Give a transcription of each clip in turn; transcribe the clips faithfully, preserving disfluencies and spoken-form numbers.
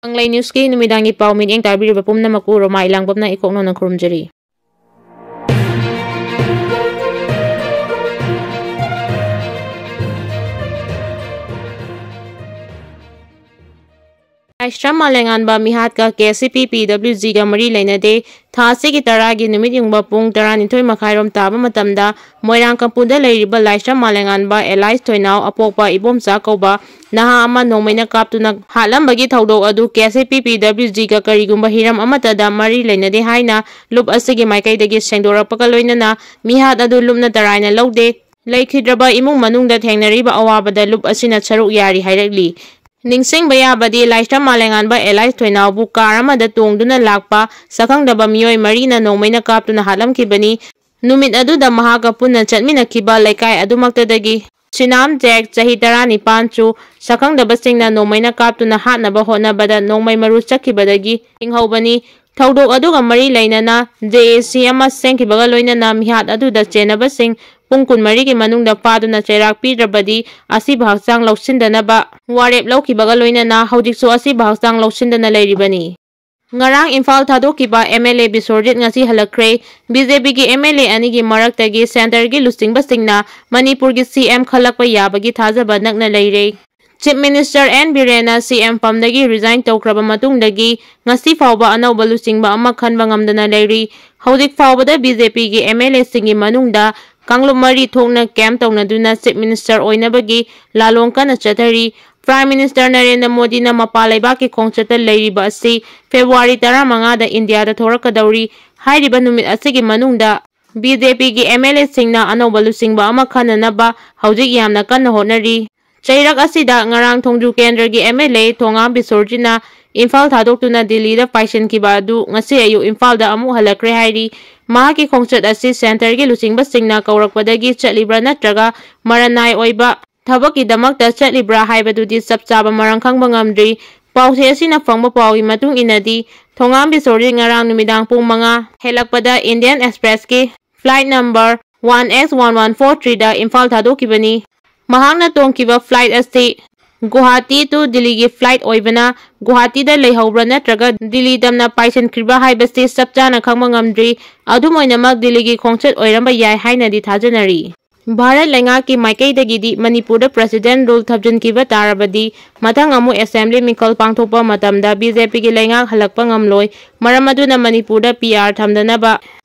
ꯀꯪꯂꯩ ꯅ꯭ꯌꯨꯁꯀꯤ ꯅꯨꯃꯤꯗꯥꯡꯒꯤ ꯄꯥꯎ ꯃꯤꯠꯌꯦꯡ ꯇꯥꯕꯤꯔꯤꯕ ꯄꯨꯝꯅꯃꯛꯄꯨ ꯔꯣꯃꯥ ꯏꯂꯥꯡꯕꯝꯅ ꯏꯀꯣꯛꯅꯣꯅ ꯈꯨꯔꯨꯝꯖꯔꯤ꯫ ꯂꯥꯏꯁ꯭ꯔꯝ ꯃꯥꯂꯦꯉꯥꯟꯕ ꯃꯤꯍꯥꯠꯀ ꯀꯦ ꯁꯤ ꯄꯤ ꯄꯤ ꯗꯕ꯭ꯂꯤꯎ ꯖꯤꯒ ꯃꯔꯤ ꯂꯩꯅꯗꯦ꯫ ꯊꯥ ꯑꯁꯤꯒꯤ ꯇꯔꯥꯒꯤ ꯅꯨꯃꯤꯠ ꯌꯨꯡꯕ ꯄꯨꯡ ꯇꯔꯥꯅꯤꯊꯣꯏ ꯃꯈꯥꯏꯔꯣꯝ ꯇꯥꯕ ꯃꯇꯝꯗ ꯃꯣꯏꯔꯥꯡ ꯀꯝꯄꯨꯗ ꯂꯩꯔꯤꯕ ꯂꯥꯏꯁ꯭ꯔꯝ ꯃꯥꯂꯦꯉꯥꯟꯕ ꯑꯦꯂꯥꯏꯁ ꯊꯣꯏꯅꯥꯎ ꯑꯄꯣꯛꯄ ꯏꯕꯣꯝꯆꯥ ꯀꯧꯕ ꯅꯍꯥ ꯑꯃ ꯅꯣꯡꯃꯩꯅ ꯀꯥꯞꯇꯨꯅ ꯍꯥꯠꯂꯝꯕꯒꯤ ꯊꯧꯗꯣꯛ ꯑꯗꯨ ꯀꯦ ꯁꯤ ꯄꯤ ꯄꯤ ꯗꯕ꯭ꯂꯤꯎ ꯖꯤꯒ ꯀꯔꯤꯒꯨꯝꯕ ꯍꯤꯔꯝ ꯑꯃꯠꯇꯗ ꯃꯔꯤ ꯂꯩꯅꯗꯦ ꯍꯥꯏꯅ ꯂꯨꯞ ꯑꯁꯤꯒꯤ ꯃꯥꯏꯀꯩꯗꯒꯤ ꯁꯦꯡꯗꯣꯔꯛꯄꯒ ꯂꯣꯏꯅꯅ ꯃꯤꯍꯥꯠ ꯑꯗꯨ ꯂꯨꯞꯅ ꯇꯔꯥꯏꯅ ꯂꯧꯗꯦ꯫ ꯂꯩꯈꯤꯗ꯭ꯔꯕ ꯏꯃꯨꯡ ꯃꯅꯨꯡꯗ ꯊꯦꯡꯅꯔꯤꯕ ꯑꯋꯥꯕꯗ ꯂꯨꯞ ꯑꯁꯤꯅ ꯁꯔꯨꯛ ꯌꯥꯔꯤ ꯍꯥꯏꯔꯛꯂꯤ꯫ ꯅꯤꯡꯁꯤꯡꯕ ꯌꯥꯕꯗꯤ ꯂꯥꯏꯁ꯭ꯔꯝ ꯃꯥꯂꯦꯉꯥꯟꯕ ꯑꯦꯂꯥꯏꯁ ꯊꯣꯏꯅꯥꯎꯕꯨ ꯀꯥꯔ ꯑꯃꯗ ꯇꯣꯡꯗꯨꯅ ꯂꯥꯛꯄ ꯁꯛꯈꯪꯗꯕ ꯃꯤꯑꯣꯏ ꯃꯔꯤꯅ ꯅꯣꯡꯃꯩꯅ ꯀꯥꯞꯇꯨꯅ ꯍꯥꯠꯂꯝꯈꯤꯕꯅꯤ꯫ ꯅꯨꯃꯤꯠ ꯑꯗꯨꯗ ꯃꯍꯥꯛꯀ ꯄꯨꯟꯅ ꯆꯠꯃꯤꯟꯅꯈꯤꯕ ꯂꯩꯀꯥꯏ ꯑꯗꯨꯃꯛꯇꯗꯒꯤ ꯁꯤꯅꯥꯝ ꯖꯦꯛ, ꯆꯍꯤ ꯇꯔꯥꯅꯤꯄꯥꯟ ꯆꯨ, ꯁꯛꯈꯪꯗꯕꯁꯤꯡꯅ ꯅꯣꯡꯃꯩꯅ ꯀꯥꯞꯇꯨꯅ ꯍꯥꯠꯅꯕ ꯍꯣꯠꯅꯕꯗ ꯅꯣꯡꯃꯩ ꯃꯔꯨ ꯆꯠꯈꯤꯕꯗꯒꯤ ꯍꯤꯡꯍꯧꯕꯅꯤ꯫ ꯊꯧꯗꯣꯛ ꯑꯗꯨꯒ ꯃꯔꯤ ꯂꯩꯅꯅ ꯖꯦ ꯑꯦ ꯁꯤ ꯑꯃ ꯁꯦꯝꯈꯤꯕꯒ ꯂꯣꯏꯅꯅ ꯃꯤꯍꯥꯠ ꯑꯗꯨꯗ ꯆꯦꯟꯅꯕꯁꯤꯡ ꯄꯨꯡ ꯀꯨꯟꯃꯔꯤꯒꯤ ꯃꯅꯨꯡꯗ ꯐꯥꯗꯨꯅ ꯆꯩꯔꯥꯛ ꯄꯤꯗ꯭ꯔꯕꯗꯤ ꯑꯁꯤꯕ ꯍꯛꯆꯥꯡ ꯂꯧꯁꯤꯟꯗꯅꯕ ꯋꯥꯔꯦꯞ ꯂꯧꯈꯤꯕꯒ ꯂꯣꯏꯅꯅ ꯍꯧꯖꯤꯛꯁꯨ ꯑꯁꯤꯕ ꯍꯛꯆꯥꯡ ꯂꯧꯁꯤꯟꯗꯅ ꯂꯩꯔꯤꯕꯅꯤ꯫ ꯉꯔꯥꯡ ꯏꯝꯐꯥꯜ ꯊꯥꯗꯣꯛꯈꯤꯕ ꯑꯦꯝ ꯑꯦꯜ ꯑꯦ ꯕꯤꯁ꯭ꯋꯔꯖꯤꯠ ꯉꯁꯤ ꯍꯜꯂꯛꯈ꯭ꯔꯦ꯫ ꯕꯤ ꯖꯦ ꯄꯤꯒꯤ ꯑꯦꯝ ꯑꯦꯜ ꯑꯦ ꯑꯅꯤꯒꯤ ꯃꯔꯛꯇꯒꯤ ꯁꯦꯟꯇꯔꯒꯤ ꯂꯨꯆꯤꯡꯕꯁꯤꯡꯅ ꯃꯅꯤꯄꯨꯔꯒꯤ ꯁꯤ ꯑꯦꯝ ꯈꯜꯂꯛꯄ ꯌꯥꯕꯒꯤ ꯊꯥꯖꯕ ꯅꯛꯅ ꯂꯩꯔꯦ꯫ ꯆꯤꯐ ꯃꯤꯅꯤꯁꯇꯔ ꯑꯦꯟ ꯕꯤꯔꯦꯟꯅ ꯁꯤ ꯑꯦꯝ ꯐꯝꯗꯒꯤ ꯔꯤꯖꯥꯏꯟ ꯇꯧꯈ꯭ꯔꯕ ꯃꯇꯨꯡꯗꯒꯤ ꯉꯁꯤ ꯐꯥꯎꯕ ꯑꯅꯧꯕ ꯂꯨꯆꯤꯡꯕ ꯑꯃ ꯈꯟꯕ ꯉꯝꯗꯅ ꯂꯩꯔꯤ꯫ ꯍꯧꯖꯤꯛ ꯐꯥꯎꯕꯗ ꯕꯤ ꯖꯦ ꯄꯤꯒꯤ ꯑꯦꯝ ꯑꯦꯜ ꯑꯦꯁꯤꯡꯒꯤ ꯃꯅꯨꯡꯗ ꯀꯥꯡꯂꯨꯞ ꯃꯔꯤ ꯊꯣꯛꯅ ꯀꯦꯝ ꯇꯧꯅꯗꯨꯅ ꯆꯤꯐ ꯃꯤꯅꯤꯁꯇꯔ ꯑꯣꯏꯅꯕꯒꯤ ꯂꯥꯂꯣꯡ ꯀꯟꯅ ꯆꯠꯊꯔꯤ꯫ ꯄ꯭ꯔꯥꯏꯝ ꯃꯤꯅꯤꯁꯇꯔ ꯅꯔꯦꯟꯗ꯭ꯔ ꯃꯣꯗꯤꯅ ꯃꯄꯥꯟ ꯂꯩꯕꯥꯛꯀꯤ ꯈꯣꯡꯆꯠꯇ ꯂꯩꯔꯤꯕ ꯑꯁꯤ ꯐꯦꯕ꯭ꯔꯨꯋꯥꯔꯤ ꯇꯔꯥꯃꯉꯥꯗ ꯏꯟꯗꯤꯌꯥꯗ ꯊꯣꯔꯛꯀꯗꯧꯔꯤ꯫ ꯍꯥꯏꯔꯤꯕ ꯅꯨꯃꯤꯠ ꯑꯁꯤꯒꯤ ꯃꯅꯨꯡꯗ ꯕꯤ ꯖꯦ ꯄꯤꯒꯤ ꯑꯦꯝ ꯑꯦꯜ ꯑꯦꯁꯤꯡꯅ ꯑꯅꯧꯕ ꯂꯨꯆꯤꯡꯕ ꯑꯃ ꯈꯟꯅꯅꯕ ꯍꯧꯖꯤꯛ ꯌꯥꯝꯅ ꯀꯟꯅ ꯍꯣꯠꯅꯔꯤ꯫ ꯆꯩꯔꯛ ꯑꯁꯤꯗ ꯉꯔꯥꯡ ꯊꯣꯡꯖꯨ ꯀꯦꯟꯗ꯭ꯔꯒꯤ ꯑꯦꯝ ꯑꯦꯜ ꯑꯦ ꯊꯣꯉꯥꯝ ꯕꯤꯁ꯭ꯋꯔꯖꯤꯠꯅ ꯏꯝꯐꯥꯜ ꯊꯥꯗꯣꯛꯇꯨꯅ ꯗꯤꯜꯂꯤꯗ ꯄꯥꯏꯁꯤꯟꯈꯤꯕ ꯑꯗꯨ ꯉꯁꯤ ꯑꯌꯨꯛ ꯏꯝꯐꯥꯜꯗ ꯑꯃꯨꯛ ꯍꯜꯂꯛꯈ꯭ꯔꯦ ꯍꯥꯏꯔꯤ꯫ ꯃꯍꯥꯛꯀꯤ ꯈꯣꯡꯆꯠ ꯑꯁꯤ ꯁꯦꯟꯇꯔꯒꯤ ꯂꯨꯆꯤꯡꯕꯁꯤꯡꯅ ꯀꯧꯔꯛꯄꯗꯒꯤ ꯆꯠꯂꯤꯕ꯭ꯔꯥ ꯅꯠꯇ꯭ꯔꯒ ꯃꯔꯅꯥꯏ ꯑꯣꯏꯕ ꯊꯕꯛꯀꯤꯗꯃꯛꯇ ꯆꯠꯂꯤꯕ꯭ꯔꯥ ꯍꯥꯏꯕꯗꯨꯗꯤ ꯆꯞ ꯆꯥꯕ ꯃꯔꯝ ꯈꯪꯕ ꯉꯝꯗ꯭ꯔꯤ꯫ ꯄꯥꯎꯆꯦ ꯑꯁꯤꯅ ꯐꯪꯕ ꯄꯥꯎꯒꯤ ꯃꯇꯨꯡ ꯏꯟꯅꯗꯤ, ꯊꯣꯉꯥꯝ ꯕꯤꯁ꯭ꯋꯔꯖꯤꯠ ꯉꯔꯥꯡ ꯅꯨꯃꯤꯗꯥꯡ ꯄꯨꯡ ꯃꯉꯥ ꯍꯦꯜꯂꯛꯄꯗ ꯏꯟꯗꯤꯌꯟ ꯑꯦꯛꯁꯄ꯭ꯔꯦꯁꯀꯤ flight number one X one one four ꯊ꯭ꯔꯤꯗ ꯏꯝꯐꯥꯜ ꯊꯥꯗꯣꯛꯈꯤꯕꯅꯤ꯫ ꯃꯍꯥꯛꯅ ꯇꯣꯡꯈꯤꯕ ꯐ꯭ꯂꯥꯏꯠ ꯑꯁꯤ ꯒꯨꯋꯥꯍꯥꯇꯤ to ꯗꯤꯜꯂꯤꯒꯤ flight ꯑꯣꯏꯕꯅ ꯒꯨꯋꯥꯍꯥꯇꯤꯗ ꯂꯩꯍꯧꯕ꯭ꯔꯥ ꯅꯠꯇ꯭ꯔꯒ ꯗꯤꯜꯂꯤ ꯇꯝꯅ ꯄꯥꯏꯁꯤꯟꯈ꯭ꯔꯤꯕ꯭ꯔꯥ ꯍꯥꯏꯕꯁꯤ ꯆꯞ ꯆꯥꯅ ꯈꯪꯕ ꯉꯝꯗ꯭ꯔꯤ꯫ ꯑꯗꯨꯝ ꯑꯣꯏꯅꯃꯛ ꯗꯤꯜꯂꯤꯒꯤ ꯈꯣꯡꯆꯠ ꯑꯣꯏꯔꯝꯕ ꯌꯥꯏ ꯍꯥꯏꯅꯗꯤ ꯊꯥꯖꯅꯔꯤ꯫ ꯚꯥꯔꯠ ꯂꯩꯉꯥꯛꯀꯤ ꯃꯥꯏꯀꯩꯗꯒꯤꯗꯤ ꯃꯅꯤꯄꯨꯔꯗ President Rule ꯊꯝꯖꯤꯟꯈꯤꯕ ꯇꯥꯔꯕꯗꯤ ꯃꯊꯪ ꯑꯃꯨꯛ Assembly ꯃꯤꯈꯜ ꯄꯥꯡꯊꯣꯛꯄ ꯃꯇꯝꯗ BJPꯒꯤ ꯂꯩꯉꯥꯛ ꯍꯜꯂꯛꯄ ꯉꯝꯂꯣꯏ꯫ ꯃꯔꯝ ꯑꯗꯨꯅ ꯃꯅꯤꯄꯨꯔꯗ PR ꯊꯝꯗꯅꯕ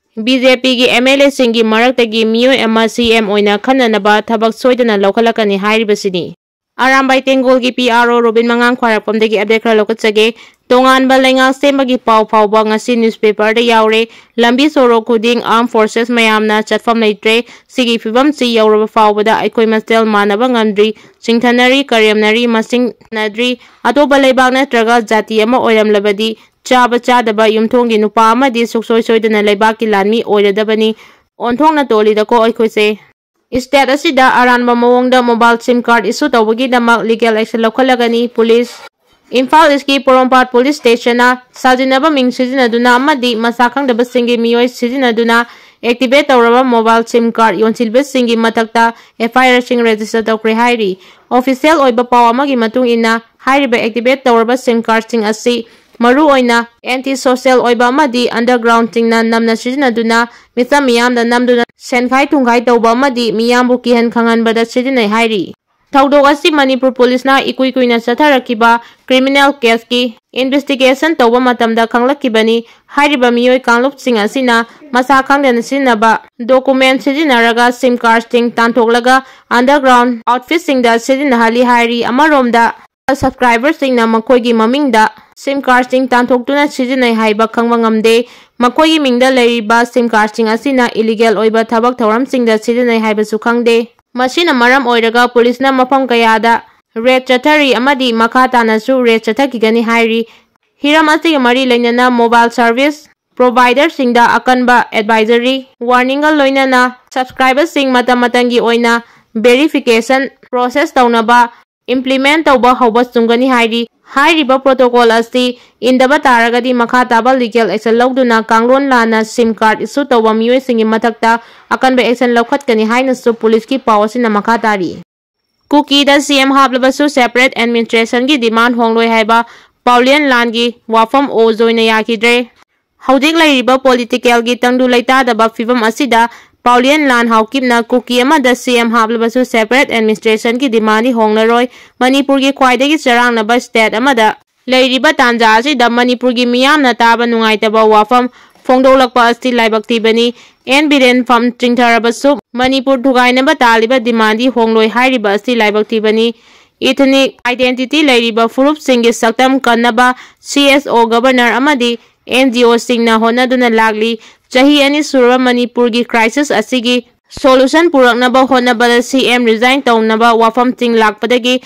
BJPꯒꯤ MLAꯁꯤꯡꯒꯤ ꯃꯔꯛꯇꯒꯤ ꯃꯤꯑꯣꯏ ꯑꯃ CM ꯑꯣꯏꯅ ꯈꯟꯅꯅꯕ ꯊꯕꯛ ꯁꯣꯏꯗꯅ ꯂꯧꯈꯠꯂꯛꯀꯅꯤ ꯍꯥꯏꯔꯤꯕꯁꯤꯅꯤ꯫ ꯑꯔꯥꯝꯕꯥꯏ ꯇꯦꯡꯒꯣꯜꯒꯤ PRO ꯔꯣꯕꯤꯟ ꯃꯉꯥꯡ ꯈ꯭ꯋꯥꯏꯔꯥꯛꯄꯝꯗꯒꯤ update ꯈꯔ ꯂꯧꯈꯠꯆꯒꯦ꯫ ꯇꯣꯉꯥꯟꯕ ꯂꯩꯉꯥꯛ ꯁꯦꯝꯕꯒꯤ ꯄꯥꯎ ꯐꯥꯎꯕ ꯉꯁꯤ newspaperꯗ ꯌꯥꯎꯔꯦ꯫ ꯂꯝꯕꯤ ꯁꯣꯔꯣꯛ ꯈꯨꯗꯤꯡ armed forces ꯃꯌꯥꯝꯅ ꯆꯠꯐꯝ ꯂꯩꯇ꯭ꯔꯦ꯫ ꯁꯤꯒꯤ ꯐꯤꯕꯝꯁꯤ ꯌꯧꯔꯕ ꯐꯥꯎꯕꯗ ꯑꯩꯈꯣꯏ ꯃꯁꯦꯜ ꯃꯥꯟꯅꯕ ꯉꯝꯗ꯭ꯔꯤ, ꯆꯤꯡꯊꯅꯔꯤ, ꯀꯔꯦꯝꯅꯔꯤ, ꯃꯁꯤꯡ ꯃꯥꯟꯅꯗ꯭ꯔꯤ꯫ ꯑꯇꯣꯞꯄ ꯂꯩꯕꯥꯛ ꯅꯠꯇ꯭ꯔꯒ ꯖꯥꯇꯤ ꯑꯃ ꯑꯣꯏꯔꯝꯂꯕꯗꯤ ꯆꯥꯕ ꯆꯥꯗꯕ ꯌꯨꯝꯊꯣꯡꯒꯤ ꯅꯨꯄꯥ ꯑꯃꯗꯤ ꯁꯨꯡꯁꯣꯏ ꯁꯣꯏꯗꯅ ꯂꯩꯕꯥꯛꯀꯤ ꯂꯥꯟꯃꯤ ꯑꯣꯏꯔꯗꯕꯅꯤ꯫ ꯑꯣꯟꯊꯣꯛꯅ ꯇꯣꯜꯂꯤꯗꯀꯣ ꯑꯩꯈꯣꯏꯁꯦ꯫ State ꯑꯁꯤꯗ ꯑꯔꯥꯟꯕ ꯃꯑꯣꯡꯗ mobile SIM card issue ꯇꯧꯕꯒꯤꯗꯃꯛ legal action ꯂꯧꯈꯠꯂꯒꯅꯤ꯫ Police, Imphal Eastꯀꯤ ꯄꯣꯔꯣꯝꯄꯥꯠ Police Stationꯅ ꯁꯥꯖꯤꯟꯅꯕ ꯃꯤꯡ ꯁꯤꯖꯤꯟꯅꯗꯨꯅ ꯑꯃꯗꯤ ꯃꯁꯥ ꯈꯪꯗꯕꯁꯤꯡꯒꯤ ꯃꯤꯑꯣꯏ ꯁꯤꯖꯤꯟꯅꯗꯨꯅ activate ꯇꯧꯔꯕ mobile SIM card ꯌꯣꯟꯁꯤꯟꯕꯁꯤꯡꯒꯤ ꯃꯊꯛꯇ FIRꯁꯤꯡ register ꯇꯧꯈ꯭ꯔꯦ ꯍꯥꯏꯔꯤ꯫ Official ꯑꯣꯏꯕ ꯄꯥꯎ ꯑꯃꯒꯤ ꯃꯇꯨꯡ ꯏꯟꯅ, ꯍꯥꯏꯔꯤꯕ activate ꯇꯧꯔꯕ SIM cardꯁꯤꯡ ꯑꯁꯤ ꯃꯔꯨꯑꯣꯏꯅ anti social ꯑꯣꯏꯕ ꯑꯃꯗꯤ undergroundꯁꯤꯡꯅ ꯅꯝꯅ ꯁꯤꯖꯤꯟꯅꯗꯨꯅ ꯃꯤꯆꯝ ꯃꯤꯌꯥꯝꯗ ꯅꯝꯗꯨꯅ ꯁꯦꯟꯈꯥꯏ ꯊꯨꯝꯈꯥꯏ ꯇꯧꯕ ꯑꯃꯗꯤ ꯃꯤꯌꯥꯝꯕꯨ ꯀꯤꯍꯟ ꯈꯪꯍꯟꯕꯗ ꯁꯤꯖꯤꯟꯅꯩ ꯍꯥꯏꯔꯤ꯫ ꯊꯧꯗꯣꯛ ꯑꯁꯤ ꯃꯅꯤꯄꯨꯔ Policeꯅ ꯏꯀꯨꯏ ꯀꯨꯏꯅ ꯆꯠꯊꯔꯛꯈꯤꯕ criminal caseꯀꯤ investigation ꯇꯧꯕ ꯃꯇꯝꯗ ꯈꯪꯂꯛꯈꯤꯕꯅꯤ꯫ ꯍꯥꯏꯔꯤꯕ ꯃꯤꯑꯣꯏ ꯀꯥꯡꯂꯨꯞꯁꯤꯡ ꯑꯁꯤꯅ ꯃꯁꯥ ꯈꯪꯗꯅ ꯁꯤꯖꯤꯟꯅꯕ document ꯁꯤꯖꯤꯟꯅꯔꯒ SIM cardꯁꯤꯡ ꯇꯥꯟꯊꯣꯛꯂꯒ underground outfitꯁꯤꯡꯗ ꯁꯤꯖꯤꯟꯅꯍꯜꯂꯤ ꯍꯥꯏꯔꯤ꯫ ꯑꯃꯔꯣꯝꯗ, subscriberꯁꯤꯡꯅ ꯃꯈꯣꯏꯒꯤ ꯃꯃꯤꯡꯗ SIM cardꯁꯤꯡ ꯇꯥꯟꯊꯣꯛꯇꯨꯅ ꯁꯤꯖꯤꯟꯅꯩ ꯍꯥꯏꯕ ꯈꯪꯕ ꯉꯝꯗꯦ꯫ ꯃꯈꯣꯏꯒꯤ ꯃꯤꯡꯗ ꯂꯩꯔꯤꯕ SIM cardꯁꯤꯡ ꯑꯁꯤꯅ illegal ꯑꯣꯏꯕ ꯊꯕꯛ ꯊꯧꯔꯝꯁꯤꯡꯗ ꯁꯤꯖꯤꯟꯅꯩ ꯍꯥꯏꯕꯁꯨ ꯈꯪꯗꯦ꯫ ꯃꯁꯤꯅ ꯃꯔꯝ ꯑꯣꯏꯔꯒ Policeꯅ ꯃꯐꯝ ꯀꯌꯥꯗ raid ꯆꯠꯊꯔꯤ ꯑꯃꯗꯤ ꯃꯈꯥ ꯇꯥꯅꯁꯨ raid ꯆꯠꯊꯈꯤꯒꯅꯤ ꯍꯥꯏꯔꯤ꯫ ꯍꯤꯔꯝ ꯑꯁꯤꯒ ꯃꯔꯤ ꯂꯩꯅꯅ mobile service providerꯁꯤꯡꯗ ꯑꯀꯟꯕ advisory warningꯒ ꯂꯣꯏꯅꯅ subscriberꯁꯤꯡ ꯃꯇꯝ ꯃꯇꯝꯒꯤ ꯑꯣꯏꯅ verification process ꯇꯧꯅꯕ implement ꯇꯧꯕ ꯍꯧꯕ ꯆꯨꯝꯒꯅꯤ ꯍꯥꯏꯔꯤ꯫ ꯍꯥꯏꯔꯤꯕ protocol ꯑꯁꯤ ꯏꯟꯗꯕ ꯇꯥꯔꯒꯗꯤ ꯃꯈꯥ ꯇꯥꯕ legal action ꯂꯧꯗꯨꯅ ꯀꯥꯡꯂꯣꯟ ꯂꯥꯟꯅ SIM card issue ꯇꯧꯕ ꯃꯤꯑꯣꯏꯁꯤꯡꯒꯤ ꯃꯊꯛꯇ ꯑꯀꯟꯕ action ꯂꯧꯈꯠꯀꯅꯤ ꯍꯥꯏꯅꯁꯨ Policeꯀꯤ ꯄꯥꯎ ꯑꯁꯤꯅ ꯃꯈꯥ ꯇꯥꯔꯤ꯫ ꯀꯨꯀꯤꯗ ꯁꯤ ꯑꯦꯝ ꯍꯥꯞꯂꯕꯁꯨ separate administrationꯒꯤ demand ꯍꯣꯡꯂꯣꯏ ꯍꯥꯏꯕ ꯄꯥꯎꯂꯤꯌꯟ ꯂꯥꯟꯒꯤ ꯋꯥꯐꯝ ꯑꯣ ꯖꯣꯏꯅ ꯌꯥꯈꯤꯗ꯭ꯔꯦ꯫ ꯍꯧꯖꯤꯛ ꯂꯩꯔꯤꯕ politicalꯒꯤ ꯇꯪꯗꯨ ꯂꯩꯇꯥꯗꯕ ꯐꯤꯕꯝ ꯑꯁꯤꯗ ꯄꯥꯎꯂꯤꯌꯟ ꯂꯥꯟ ꯍꯥꯎꯀꯤꯞꯅ ꯀꯨꯀꯤ ꯑꯃꯗ ꯁꯤ ꯑꯦꯝ ꯍꯥꯞꯂꯕꯁꯨ separate administrationꯒꯤ demandꯗꯤ ꯍꯣꯡꯂꯔꯣꯏ꯫ ꯃꯅꯤꯄꯨꯔꯒꯤ ꯈ꯭ꯋꯥꯏꯗꯒꯤ ꯆꯔꯥꯡꯅꯕ state ꯑꯃꯗ ꯂꯩꯔꯤꯕ ꯇꯥꯟꯖꯥ ꯑꯁꯤꯗ ꯃꯅꯤꯄꯨꯔꯒꯤ ꯃꯤꯌꯥꯝꯅ ꯇꯥꯕ ꯅꯨꯡꯉꯥꯏꯇꯕ ꯋꯥꯐꯝ ꯐꯣꯡꯗꯣꯛꯂꯛꯄ ꯑꯁꯤ ꯂꯥꯏꯕꯛ ꯊꯤꯕꯅꯤ꯫ ꯑꯦꯟ ꯕꯤꯔꯦꯟ ꯐꯝ ꯆꯤꯡꯊꯔꯕꯁꯨ ꯃꯅꯤꯄꯨꯔ ꯊꯨꯒꯥꯏꯅꯕ ꯇꯥꯜꯂꯤꯕ demandꯗꯤ ꯍꯣꯡꯂꯣꯏ ꯍꯥꯏꯔꯤꯕ ꯑꯁꯤ ꯂꯥꯏꯕꯛ ꯊꯤꯕꯅꯤ꯫ Ethnic identity ꯂꯩꯔꯤꯕ ꯐꯨꯔꯨꯞꯁꯤꯡꯒꯤ ꯁꯛꯇꯝ ꯀꯟꯅꯕ C S O, governor ꯑꯃꯗꯤ N G Oꯁꯤꯡꯅ ꯍꯣꯠꯅꯗꯨꯅ ꯂꯥꯛꯂꯤ꯫ ꯆꯍꯤ ꯑꯅꯤ ꯁꯨꯔꯕ ꯃꯅꯤꯄꯨꯔꯒꯤ crisis ꯑꯁꯤꯒꯤ solution ꯄꯨꯔꯛꯅꯕ ꯍꯣꯠꯅꯕꯗ C M resign ꯇꯧꯅꯕ ꯋꯥꯐꯝꯁꯤꯡ ꯂꯥꯛꯄꯗꯒꯤ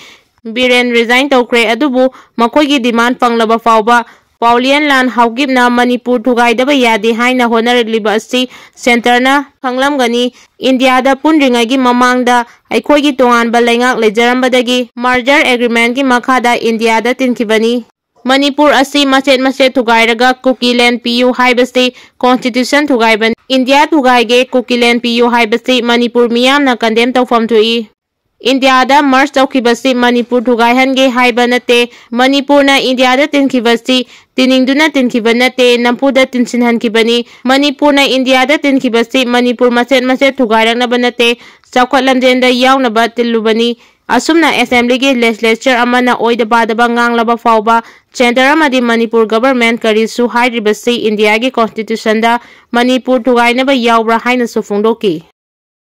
ꯕꯤꯔꯦꯟ resign ꯇꯧꯈ꯭ꯔꯦ, ꯑꯗꯨꯕꯨ ꯃꯈꯣꯏꯒꯤ demand ꯐꯪꯂꯕ ꯐꯥꯎꯕ ꯄꯥꯎꯂꯤꯌꯟ ꯂꯥꯟ ꯍꯥꯎꯀꯤꯞꯅ ꯃꯅꯤꯄꯨꯔ ꯊꯨꯒꯥꯏꯗꯕ ꯌꯥꯗꯦ ꯍꯥꯏꯅ ꯍꯣꯠꯅꯔꯛꯂꯤꯕ ꯑꯁꯤ centreꯅ ꯈꯪꯂꯝꯒꯅꯤ꯫ ꯏꯟꯗꯤꯌꯥꯗ ꯄꯨꯟꯗ꯭ꯔꯤꯉꯩꯒꯤ ꯃꯃꯥꯡꯗ ꯑꯩꯈꯣꯏꯒꯤ ꯇꯣꯉꯥꯟꯕ ꯂꯩꯉꯥꯛ ꯂꯩꯖꯔꯝꯕꯗꯒꯤ merger agreementꯀꯤ ꯃꯈꯥꯗ ꯏꯟꯗꯤꯌꯥꯗ ꯇꯤꯟꯈꯤꯕꯅꯤ꯫ ꯃꯅꯤꯄꯨꯔ ꯑꯁꯤ ꯃꯆꯦꯠ ꯃꯆꯦꯠ ꯊꯨꯒꯥꯏꯔꯒ ꯀꯨꯀꯤꯂꯦꯟ ꯄꯤꯌꯨ ꯍꯥꯏꯕꯁꯤ constitution ꯊꯨꯒꯥꯏꯕꯅꯤ꯫ ꯏꯟꯗꯤꯌꯥ ꯊꯨꯒꯥꯏꯒꯦ, ꯀꯨꯀꯤꯂꯦꯟ ꯄꯤꯌꯨ ꯍꯥꯏꯕꯁꯤ ꯃꯅꯤꯄꯨꯔ ꯃꯤꯌꯥꯝꯅ condemn ꯇꯧꯐꯝ ꯊꯣꯛꯏ꯫ ꯏꯟꯗꯤꯌꯥꯗ merge ꯇꯧꯈꯤꯕꯁꯤ ꯃꯅꯤꯄꯨꯔ ꯊꯨꯒꯥꯏꯍꯟꯒꯦ ꯍꯥꯏꯕ ꯅꯠꯇꯦ꯫ ꯃꯅꯤꯄꯨꯔꯅ ꯏꯟꯗꯤꯌꯥꯗ ꯇꯤꯟꯈꯤꯕꯁꯤ ꯇꯤꯟꯅꯤꯡꯗꯨꯅ ꯇꯤꯟꯈꯤꯕ ꯅꯠꯇꯦ, ꯅꯝꯐꯨꯗ ꯇꯤꯟꯁꯤꯟꯍꯟꯈꯤꯕꯅꯤ꯫ ꯃꯅꯤꯄꯨꯔꯅ ꯏꯟꯗꯤꯌꯥꯗ ꯇꯤꯟꯈꯤꯕꯁꯤ ꯃꯅꯤꯄꯨꯔ ꯃꯆꯦꯠ ꯃꯆꯦꯠ ꯊꯨꯒꯥꯏꯔꯛꯅꯕ ꯅꯠꯇꯦ, ꯆꯥꯎꯈꯠ ꯂꯝꯖꯦꯟꯗ ꯌꯥꯎꯅꯕ ꯇꯤꯜꯂꯨꯕꯅꯤ꯫ ꯑꯁꯨꯝꯅ assemblyꯒꯤ legislature ꯑꯃꯅ ꯑꯣꯏꯗ ꯄꯥꯗꯕ ꯉꯥꯡꯂꯕ ꯐꯥꯎꯕ centre ꯑꯃꯗꯤ ꯃꯅꯤꯄꯨꯔ government ꯀꯔꯤꯁꯨ ꯍꯥꯏꯗ꯭ꯔꯤꯕꯁꯤ ꯏꯟꯗꯤꯌꯥꯒꯤ constitutionꯗ ꯃꯅꯤꯄꯨꯔ ꯊꯨꯒꯥꯏꯅꯕ ꯌꯥꯎꯕ꯭ꯔꯥ ꯍꯥꯏꯅꯁꯨ ꯐꯣꯡꯗꯣꯛꯈꯤ꯫